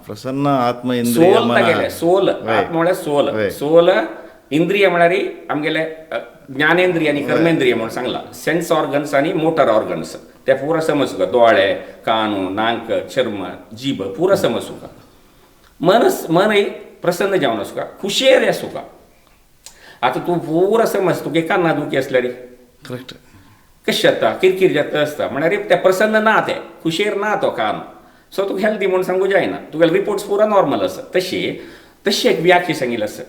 प्रसन्न आत्म इंद्रिय सोल तागेलें, सोल आत्म म्हळ्यार सोल, सोल इंद्रिय म्हळ्यार आमगेले ज्ञानेंद्रिय आनी कर्मेंद्रिय म्हणून सांगला, सेन्स ऑर्गन्स आनी मोटर ऑर्गन्स ते पुरा समज तुका, दोळे कान नाक चर्म जीभ पुरा समज तुका. मनस मनय प्रसन्न जावन आसूका, खुशेर आसूका. आतां तूं पुरा समज तुगे काना दुखी आसल्यार करेक्ट कशें जाता, किरकीर जाता आसता, म्हळ्यार तें प्रसन्न ना, तें खुशेर ना तो कान, सो तुका हेल्दी म्हूण सांगू जायना, तुगेले रिपोर्ट्स पुरा नॉर्मल आसा. तशी तशी एक व्याख्या सांगिल्ली आसा.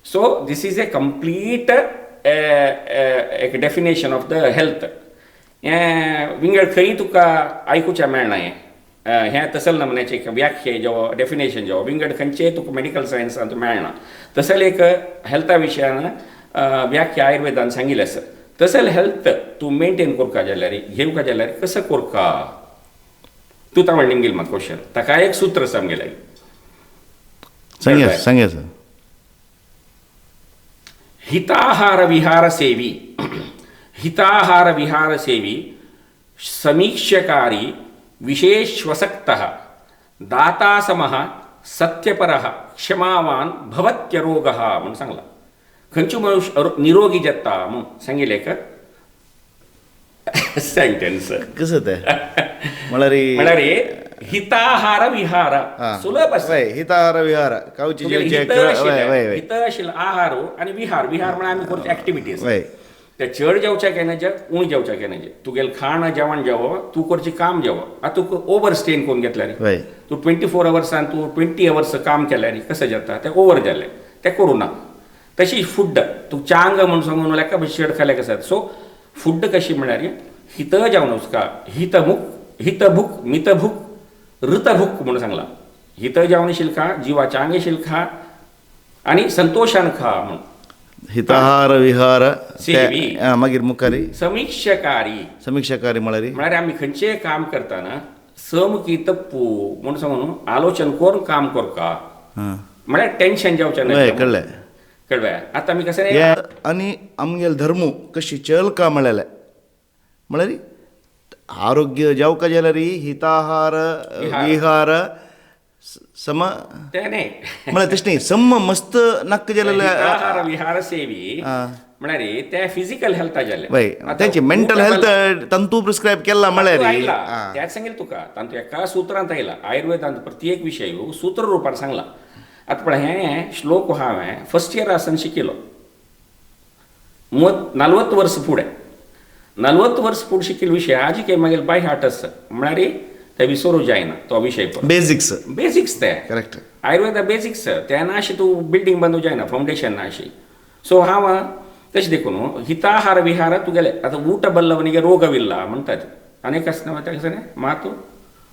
So this is a complete एक डेफिनेशन ऑफ the health. हें विंगड खंय तुका आयकुचें मेळना, हें हें तसल नमुन्याचें एक व्याख्या जो डेफिनेशन जो विंगड खंयचेय तुका मेडिकल सायन्सांत मेळना. तसल एक हेल्था विशयान व्याख्या आयुर्वेदान सांगिल्लें आसा. तसल हेल्थ तूं मेंटेन करपा जाल्यार घेवपा जाल्यार कसो करपा तूं तांबड निमगेल म्हाका क्वेश्चन, ताका एक सूत्र आसा आमगेलें. सांगया सांगया सर. हिताहार विहार सेवी, हिताहार विहार सेवी समीक्षकारी विशेष्वसक्तः दातासमः सत्यपरः क्षमावान भवत्यरोगः म्हणून सांगला. खंयचो मनुष्य निरोगी जाता म्हणून सांगिल्लें एक सेंटेन्स. कसं तें म्हळ्यार म्हळ्यार हिताहार विहार सुलभ आसा. हिताहार विहार खावची जेवचे हित आशिल्लो आहार आनी विहार, विहार म्हळ्यार आमी करचे एक्टिविटीज, ते चड जेवच्याक येना जे उणें जेवच्याक येना जे, तुगेलें खाण जेवण जेवप, तूं करचें काम जेवप. आतां तुका ओवर स्ट्रेन करून घेतल्यार तूं 24 अवर्सान तूं 20 अवर्स काम केल्यार कशें जाता, तें ओवर जालें, तें करूं ना. तशी फूड तूं चांग म्हूण सांगून लेका भशेन चड खाल्यार कशें जाता. सो फूड कशी म्हळ्यार हित जावन वचका, हितभूक हितभूक मितभूक ऋतभूक म्हणून सांगला. हित जावन शिल खा, जिवाच्या आंगे शिल खा आनी संतोशान खा म्हणून. हिताहार विहार सेवी मागीर मुखारी समीक्षकारी, समीक्षकारी म्हळ्यार म्हळ्यार आमी खंयचेय काम करतना समकी तप्पू म्हणून सांगून आलोचन करून काम करका, म्हळ्यार टेन्शन जावचें न्हय. कळ्ळें कळ्ळें. आतां आमी कशें आनी आमगेले धर्म कशी चलका म्हळ्यार म्हळ्यार आरोग्य जावका जाल्यार हिताहार विहार सम तें न्हय म्हळ्यार तशें न्ही, सम मस्त नाक्क जाल्यार विहार सेवी म्हळ्यार ते फिजिकल हेल्था जालें, वय तेंचे मेंटल हेल्थ तंतू प्रिस्क्रायब केला म्हळ्यार त्याच सांगेल तुका तांतू एका सूत्रांत आयला आयुर्वेदांत प्रत्येक विशय सूत्र रुपान सांगला. आतां पळय हें श्लोक हांवें फर्स्ट इयर आसन शिकिल्लो, 40 वर्स फुडें, 40 वर्स फुडें शिकिल्लो विशय आजी काय मागीर बाय हार्ट आसा, म्हळ्यार ते विसरू जायना तो विशय. बेजिक्स बेजिक्स ते करेक्ट आयुर्वेदा बेजिक्स ते ना अशी तूं बिल्डींग बांदू जायना, फावंडेशन ना अशी. सो हांव तशें देखून हिताहार विहार तुगेले आतां ಊಟ ಬಲ್ಲವನಿಗೆ ರೋಗವಿಲ್ಲ म्हणटात, ಅನೇಕ ಮಾತು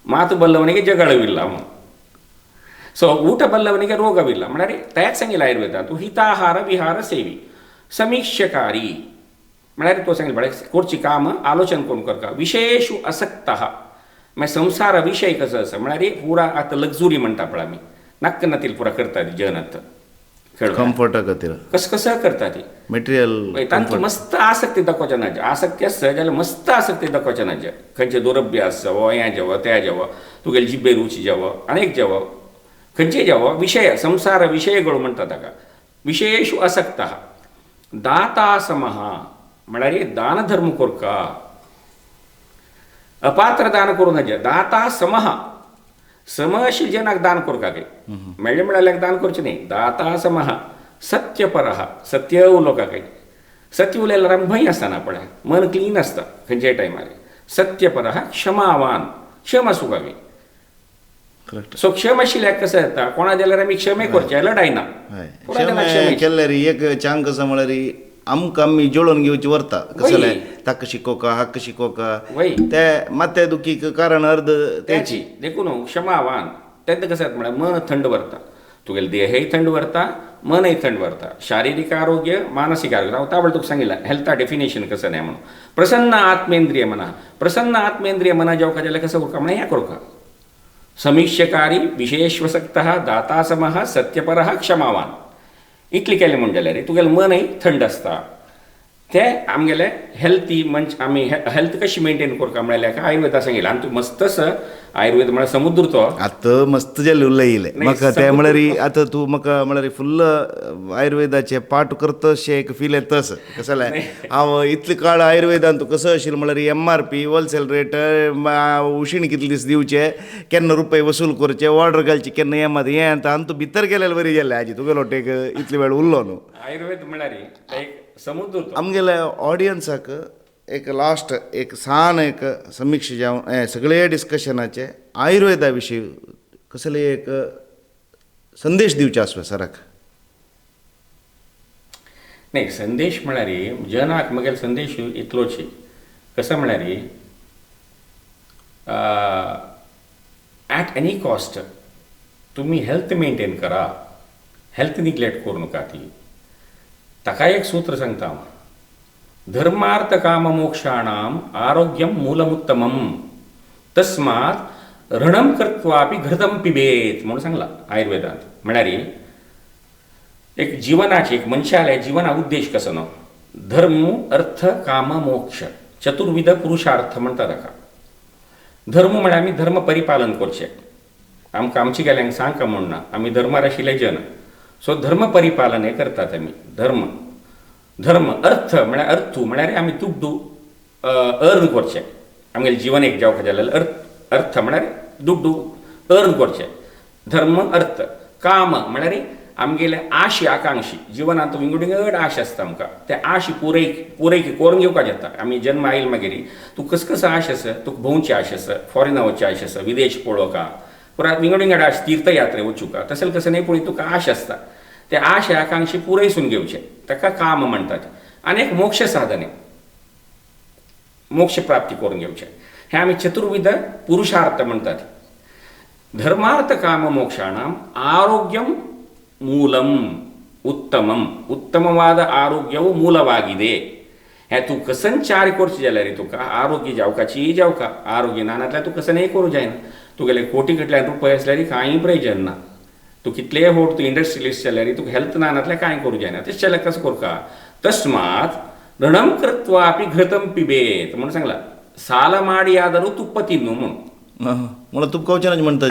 ಮಾತು ಬಲ್ಲವನಿಗೆ ಜಗಳವಿಲ್ಲ. ಸೊ ಊಟ ಬಲ್ಲವನಿಗೆ ರೋಗವಿಲ್ಲ म्हळ्यार त्याच सांगिल्लें आयुर्वेदांत हिताहार विहार सेवी समीक्षकारी म्हळ्यार तो सांगिल्लें म्हळ्यार करची काम आलोचन करून करका. विशयेषु असक्तः मागीर संसार विशय कसो आसा म्हळ्यार पुरा आतां लक्झुरी म्हणटा पळय आमी, नाक्क नातील पुरा करतात जनत खेळ कंफर्टा खातीर कसं कसं करता ती मटेरियल तांची मस्त आसक्ती दाखोवच्या ना, आसक्ती आसता जाल्यार मस्त आसक्ती दाखोवच्या ना. खंयचे दुरभ्य आसता वो हें जेवो तें जेवो, तुगेली जिब्बे रुची जेवो अनेक जेवो खंयचे जेवो विशय संसार विशयಗಳು म्हणटा ताका विशयेषु आसक्तः. दाता समः म्हळ्यार दान धर्म कोरका, अपात्र दान करूं नजे. दाता समः समशील जनाक दान कोरका काय मेळ्ळे मेळ्ळ्याक दान करचें न्ही. दाता समः सत्यपरः सत्य उलोवका काय, सत्य उलयल्यार आमकां भंय आसना पळय, मन क्लीन आसता खंयच्याय टायमार. सत्यपरः क्षमावान क्षम आसूंक काय. सो क्षम आशिल्ल्याक कसं जाता कोणा जाल्यार आमी क्षमे करचें लडायना. केल्यार एक चांग कसं म्हळ्यार आमकां आमी जोडून घेवची व्हरता कसलें ताका शिकोवका हाका शिकोवका ते मात्या दुखीक कारण अर्द तेची. देखून क्षमावान तेन्ना कसं जाता म्हळ्यार मन थंड व्हरता, तुगेलें देहय थंड व्हरता मनय थंड व्हरता. शारिरीक आरोग्य मानसीक आरोग्य हांव तावळ तुका सांगिल्लें हेल्था डेफिनेशन कसं न्ही म्हणून. प्रसन्न आत्मेंद्रिय मना, प्रसन्न आत्मेंद्रिय मना जेवका जाल्यार कसं करका म्हळ्यार हें करका. समीक्षकारी विशेषवसक्तः दाता समः सत्यपरः क्षमावान इतलें केलें म्हूण जाल्यार तुगेलें मनय थंड आसता. ते आमगेले हेल्थी म्हणजे आमी हेल्थ कशी मेंटेन करता म्हळ्यार आयुर्वेदा सांगिल्लें. आनी तूं मस्तच आयुर्वेद म्हळ्यार समुद्र तो आतां मस्त जालें उलयलें म्हाका तें म्हळ्यार आतां तूं म्हाका म्हळ्यार फुल्ल आयुर्वेदाचें पाठ करता अशें एक फील येता असो कसो हांव इतले काळ आयुर्वेदान तूं कसो आशिल्लो म्हळ्यार एमआरपी होलसेल रेट उशीण कितले दीस दिवचे केन्ना रुपये वसूल करचे ऑर्डर घालची केन्ना हें मात हें आतां आनी तूं भितर गेल्यार बरी जालें आजी तुगेलो टेक इतले वेळ उरलो न्हू. आयुर्वेद म्हळ्यार एक समुद्र आमगेल्या ऑडियन्साक एक लास्ट एक सान एक समिक्षा जावन सगळे डिस्कशनाचे आयुर्वेदा विशीं कसले एक संदेश दिवचे आसता सराक. नाही संदेश म्हळ्यार जनाक म्हगेलो संदेश इतलोच कसो म्हळ्यार एट एनी कॉस्ट तुमी हेल्थ मेंटेन करा, हेल्थ निग्लेक्ट करूं नाका. ती ताका एक सूत्र सांगता हांव, धर्मार्थ काम मोक्षाणाम आरोग्यम मूलमुत्तमम तस्मात् ऋणम कृत्वापि घृतम पिबेत म्हणून सांगला आयुर्वेदांत. म्हळ्यार एक जिवनाची एक मनशाले जिवना उद्देश कसो न्हू, धर्म अर्थ काम मोक्ष चतुर्विध पुरुषार्थ म्हणटा ताका. धर्म म्हळ्यार आमी धर्म परिपालन करचें, आमकां आमची गेल्यांक सांगका म्हूण ना, आमी धर्मार आशिल्ले जन, सो धर्म परिपालन हें करतात आमी. धर्म धर्म अर्थ म्हळ्यार अर्थू म्हळ्यार आमी दुड्डू अर्न करचें, आमगेलें जिवन एक जावपा जाल्यार अर्थ अर्थ म्हळ्यार दुड्डू अर्न करचें. धर्म अर्थ काम म्हळ्यार आमगेले आशी आकांक्षी जिवनांत विंगड विंगड आश आसता आमकां, ते आशी पुरय पुरय करून घेवपाक जाता. आमी जन्म आयल मागीर तूं कस कसो आश आसा, तुका भोंवची आश आसा, फॉरेना वचची आश आसा, विदेश पळोवका, पुरा विंगड विंगड आश तीर्थयात्रे वचूका, तशें कसं न्ही पूण तुका आश आसता, ते आश आकांक्षी पुरयसून घेवचे ताका काम म्हणटात. आनी एक मोक्ष साधन मोक्ष प्राप्ती करून घेवचे, हे आमी चतुर्विध पुरुषार्थ म्हणटात. धर्मार्थ काम मोक्षाणाम आरोग्यम ಮೂಲಂ ಉತ್ತಮಂ, ಉತ್ತಮವಾದ ಆರೋಗ್ಯವು ಮೂಲವಾಗಿದೆ. हे तूं कसन चार करचें जाल्यार तुका आरोग्य जावकाची जावका, आरोग्य ना नासल्यार तूं कसनय करूं जायना. तुगेले कोटी कडल्यान रुपये आसल्यार कांय प्रयोजन ना, तूं कितलेय होड तूं इंडस्ट्रियलिस्ट जाल्यार तुका हेल्थ ना नासल्यार कांय करूं जायना. तशें जाल्यार कसो करका, तस्मात् ऋणं कृत्वापि घृतं पिबेत म्हणून सांगला. साल ಮಾಡಿಯಾದರೂ ತುಪ್ಪ ತಿನ್ನು म्हणून. मला तुप कवचनाच म्हणतात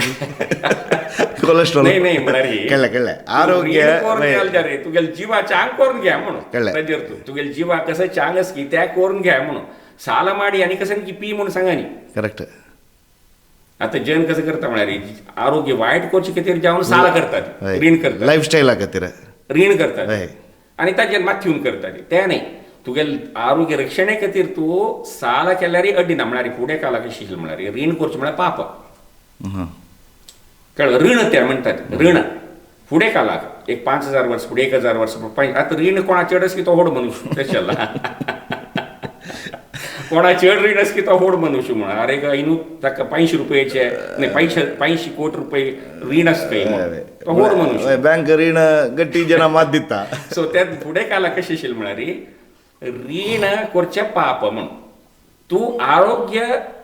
कोलेस्ट्रॉल नाही नाही म्हळ्यार कळ्ळें कळ्ळें आरोग्य तुगेले जिवा चांग करून घ्या म्हणून ताजेर तूं तुगेले जिवा कसं चांग आसकी त्या करून घ्या म्हणून साल माडी आनी कसं की पी म्हणून सांगा न्ही. करेक्ट. आता जन कसं करता म्हळ्यार आरोग्य वायट करचे खातीर जावन साला करतात, रीण करतात, लायफस्टायला खातीर रीण करतात आनी ताजेर माथ्यून करतात. तें न्ही, तुगेले आरोग्य रक्षणे खातीर तूं साला केल्यार अड्डिना म्हळ्यार फुडें कालाक शिकल म्हळ्यार रीण करचें म्हळ्यार पाप. कळ्ळें? ऋण ते म्हणटात, ऋण फुडें कालाक एक 5000 वर्स फुडें 1000 वर्स आतां रीण कोणा चड आस की तो होड मनुष्य तशें जाला. कोणा चड रीण आस की तो होड मनुष्य म्हणून अरे इनू ताका 500 रुपयाचे न्ही 500 कोटी रुपये रीण आस खंय तो होड मनुष्य, बँक रीण गट्टी जना मात दिता. सो त्या फुडें कालाक कशें आशिल्लें म्हळ्यार रीण करचें पाप म्हणून तूं आरोग्य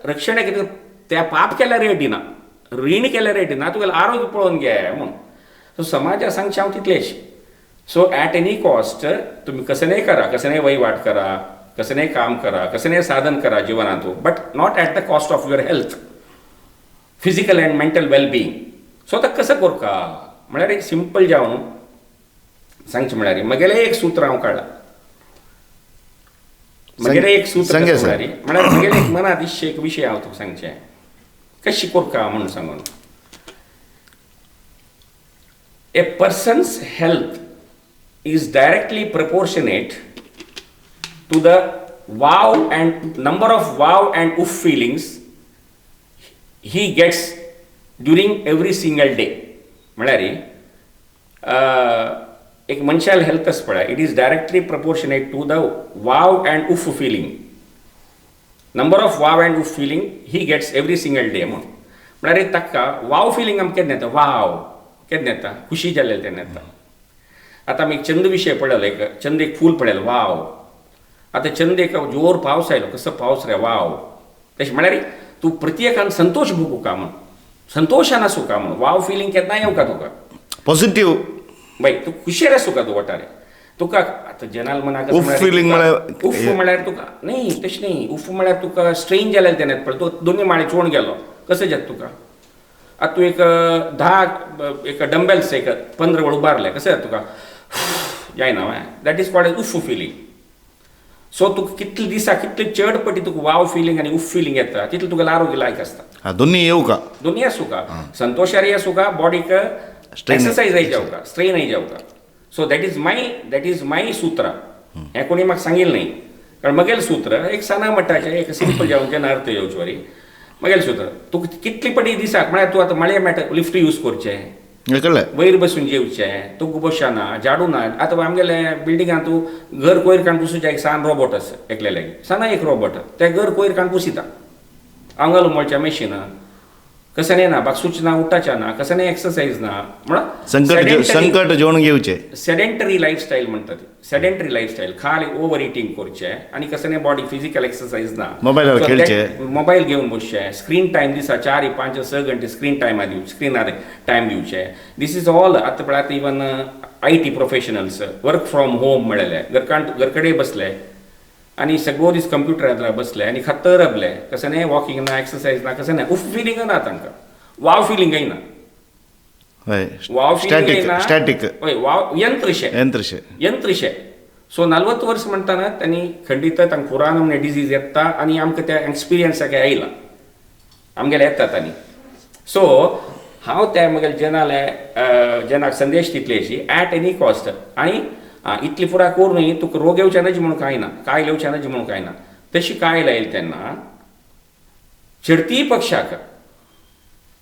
रक्षणे खातीर त्या पाप केल्यार रेडी ना, रीण केल्यार रेडी ना, तुगेलें आरोग्य पळोवन घे म्हणून. सो समाजा सांगचें हांव तितलेंच, सो ॲट एनी कॉस्ट तुमी कसलेंय करा, कसलेंय वहिवाट करा, कसलेंय काम करा, कसलेंय साधन करा जिवनांत, but not at the cost of your health, physical and mental wellbeing. So आतां कसं करका म्हळ्यार एक सिंपल जावन सांगचें म्हळ्यार म्हगेलें एक सूत्र हांव काडलां. म्हगेलें एक सूत्र सांगे कसं सर. म्हळ्यार म्हळ्यार म्हगेलें एक मनांत दिसचें एक विशय हांव तुका सांगचें कशी करका म्हणून सांगून. A person's health is directly proportionate to the wow and number of wow and oof feelings he gets during every single day. म्हळ्यार एक मनशाल हेल्थ आसा पळय, it is directly proportionate to the wow and oof feeling, number of wow and oof feeling he gets every single day म्हणून. म्हळ्यार ताका वाव फिलींग आमकां केन्ना येता, वाव केन्ना येता, खुशी जाल्लें तेन्ना येता. आतां आमी एक चंद विशय पळयलो, एक चंद एक फूल पळयलो, वाव. आतां चंद एक जोर पावस आयलो, कसो पावस रे, वाव. तशें म्हळ्यार तूं प्रत्येकान संतोश भोगूका म्हूण, संतोशान आसूका म्हूण, वाव फिलींग केन्ना येवका तुका, पॉझिटिव्ह बाय तूं खुशेर आसूका तूं वटारे तुका. आतां जनाल मनाक उफ feeling म्हळ्यार उफ म्हळ्यार तुका न्ही, तशें न्ही. उफ म्हळ्यार तुका स्ट्रेन जाल्यार तेन्ना पळय तूं दोनी माळे चोवन गेलो कसं जाता तुका. आतां तूं एक 10 एक डंबेल्स एक 15 वेळ उबारले कसं जाता तुका, जायना. That is called oof feeling. So तुका कितले दिसा कितले चड पटी तुका वाव फिलींग आनी उफ फिलींग येता तितलें तुका आरोग्य लायक आसता. हा, दोन्ही येऊ का, दोन्ही आसूका, संतोषारी आसूका, बॉडीक exercise जावका, स्ट्रेनय जावका. So that is my सूत्र. हें कोणी म्हाका सांगिल्लें न्ही, कारण म्हगेलें सूत्र एक साना मट्टाचें एक सिंपल जावन जेन्ना अर्थ येवचे वरी म्हगेलें सूत्र. तुका कितली पटी दिसाक म्हळ्यार तूं आतां मळे मेळटा लिफ्ट यूज करचें, वयर बसून जेवचें, तुका बसना झाडू ना. आतां आमगेले बिल्डिंगान तूं घर कोयर काडून पुसूचें एक सान रोबोट आसा, एकले लागीं साना एक रोबोट, तें घर कोयर काडून पुसिता. आंगाल उमळचें मशीन कसं ना, बाक सूचना उठाच्या ना, कसं एक्सरसाइज ना, म्हणून संकट जेवण घेवचे. सेडेंटरी लायफस्टायल म्हणटात, सेडेंटरी लायफस्टायल, खाली ओवर इटींग करचें आनी कसं बॉडी फिजिकल एक्सरसाइज ना, मोबायलार खेळचे, मोबायल घेवन बसचें, स्क्रीन टायम दिसा 4, 5, 6 घंटे स्क्रीन टायम दिवचे, स्क्रिनार टायम दिवचे. This is all. आतां पळय आतां even IT professionals work from home म्हळेलें, घर कडेन बसले आनी सगळो दीस कंप्युटरार बसले आनी खत्तर रबले, कसं न्ही वॉकिंग ना, एक्सरसाइज ना, कसं न्ही उफ फिलिंग ना तांकां, वाव फिलिंगय ना, वाव फिलिंगय ना, स्टॅटिक, हय वाव यंत्रशे यंत्रशे यंत्रशे. सो 40 वर्स म्हणटाना तांणी खंडीत तांकां पुरान म्हण डिजीज येता आनी आमकां त्या एक्सपिरियन्साक आयला, आमगेले येता तांणी. सो हांव त्या म्हगेले जनाले जनाक संदेश दितले अशी ॲट एनी कॉस्ट. आनी इतली पुरा करून तुका रोग येवचे नज म्हणून कांय ना, कायल येवचे नज म्हणून कांय ना. तशी कायल आयली तेन्ना चडती पक्षाक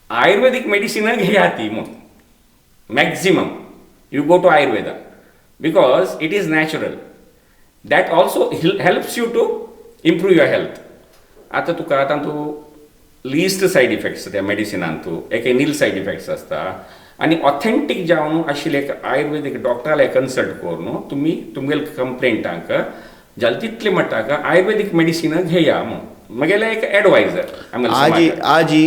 आयुर्वेदीक मेडिसिन घेया ती म्हणून maximum you go to Ayurveda because it is natural, that also helps you to improve your health. आतां तुका आतां तूं लिस्ट सायड इफेक्ट्स त्या मेडिसिनान तूं एक नील सायड इफेक्ट्स आसता. आनी ऑथेंटीक जावन आशिल्ले एक आयुर्वेदीक डॉक्टराले कन्सल्ट करून तुमी तुमगेले कंप्लेंटांक जालें तितलें म्हणटा आयुर्वेदीक मेडिसिन घेया म्हणून म्हगेलें एक एडवायजर. आजी आजी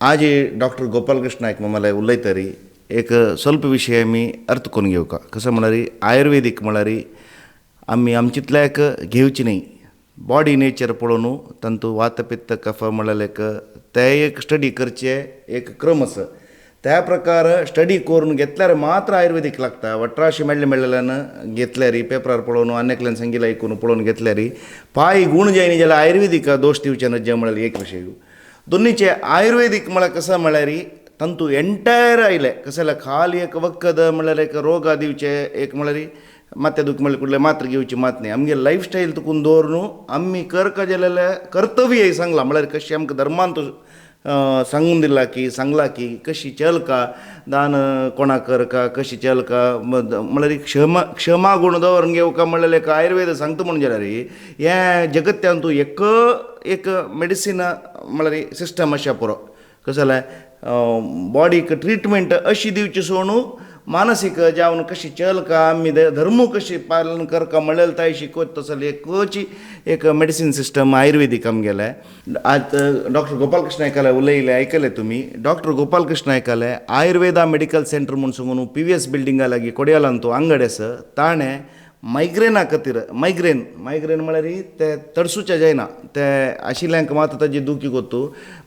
आजी डॉक्टर गोपालकृष्ण नायक मामाले उलयतरी एक ಸ್ವಲ್ಪ विशय आमी अर्थ करून घेवका. कसं म्हळ्यार आयुर्वेदीक म्हळ्यार आमी आमचितल्याक घेवची न्ही, बॉडी नेचर पळोवन तांतू वात पित्त कफ म्हळ्यार एक ते एक स्टडी करचे एक क्रम आसा, त्या प्रकार स्टडी करून घेतल्यार मात्र आयुर्वेदीक लागता. वट्राशी मेळ्ळे मेळ्ळेल्यान घेतल्यार पेपरार पळोवन आनी सांगिल्लें आयकून पळोवन घेतल्यार पांय गूण जायना जाल्यार आयुर्वेदीक दोश दिवचे नज्जे म्हळ्यार एक विशय. दोन्हीचे आयुर्वेदीक म्हळ्यार कसं म्हळ्यार तांतू एंटायर आयले कसं जाल्यार खाली एक वखद म्हळ्यार एक रोगा दिवचे एक म्हळ्यार मात्या दुख म्हळ्यार कुठले मात्र घेवची मात न्ही. आमगे लायफस्टायल तुकून दवर न्हू आमी करका जाल्यार कर्तव्य सांगलां म्हळ्यार कशें आमकां धर्मान तो सांगून दिला की सांगला की कशी चलका दान कोणा करका कशी चलका म्हळ्यार क्षमा क्षमा गूण दवरून घेवका म्हणल्यार एक आयुर्वेद सांगता म्हणून जाल्यार हें जगत्यान तूं एक एक मेडिसिन म्हळ्यार सिस्टम अशें पुरो. कसं जाल्यार बॉडीक ट्रिटमेंट अशी दिवची सोडून मानसीक जावन कशी चलका, आमी धर्म कशी पालन करका म्हणलें ताय शिकवत तसली एकची एक मेडिसीन सिस्टम आयुर्वेदीक आमगेले. आज डॉक्टर गोपालकृष्ण नायकाले उलयले आयकले तुमी. डॉक्टर गोपालकृष्ण नायकाले आयुर्वेदा मेडिकल सेंटर म्हूण सांगून PVS बिल्डिंगा लागीं कोडियालांत अंगड आसा. ताणें मायग्रेना खातीर, मायग्रेन मायग्रेन म्हळ्यार ते तडसूचे जायना, ते आशिल्ल्यांक मात ताजी दुखी गोत्तू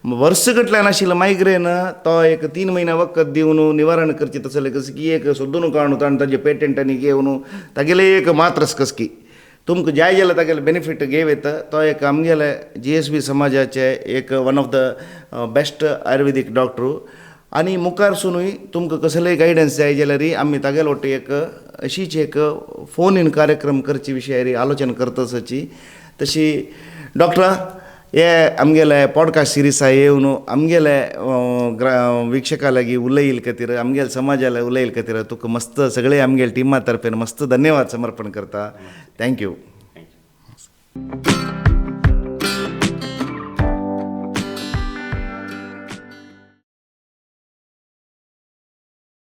वर्स गटल्यान आशिल्लो मायग्रेन तो एक 3 म्हयने वखद दिवन निवारण करचे तसले कसकी एक सोदून काडून ताणें ताजे पेटंट आनी घेवन तागेले एक मात्रस कसकी तुमकां जाय जाल्यार तागेले बेनिफीट घेव येता. तो एक आमगेले GSB समाजाचे एक one of the best ayurvedic doctor. आनी मुखारसुनूय तुमकां कसलेय गायडन्स जाय जाल्यार आमी तागेले वटेन एक अशीच एक फोन इन कार्यक्रम करचे विशयार आलोचन करता. तशी डॉक्टरा हे आमगेले पॉडकास्ट सिरिसा येवन आमगेले वीक्षका लागीं उलयल खातीर, आमगेले समाजाला उलयल खातीर तुका मस्त सगळे आमगेले टिमा तर्फेन मस्त धन्यवाद समर्पण करता. Thank you. Thank you.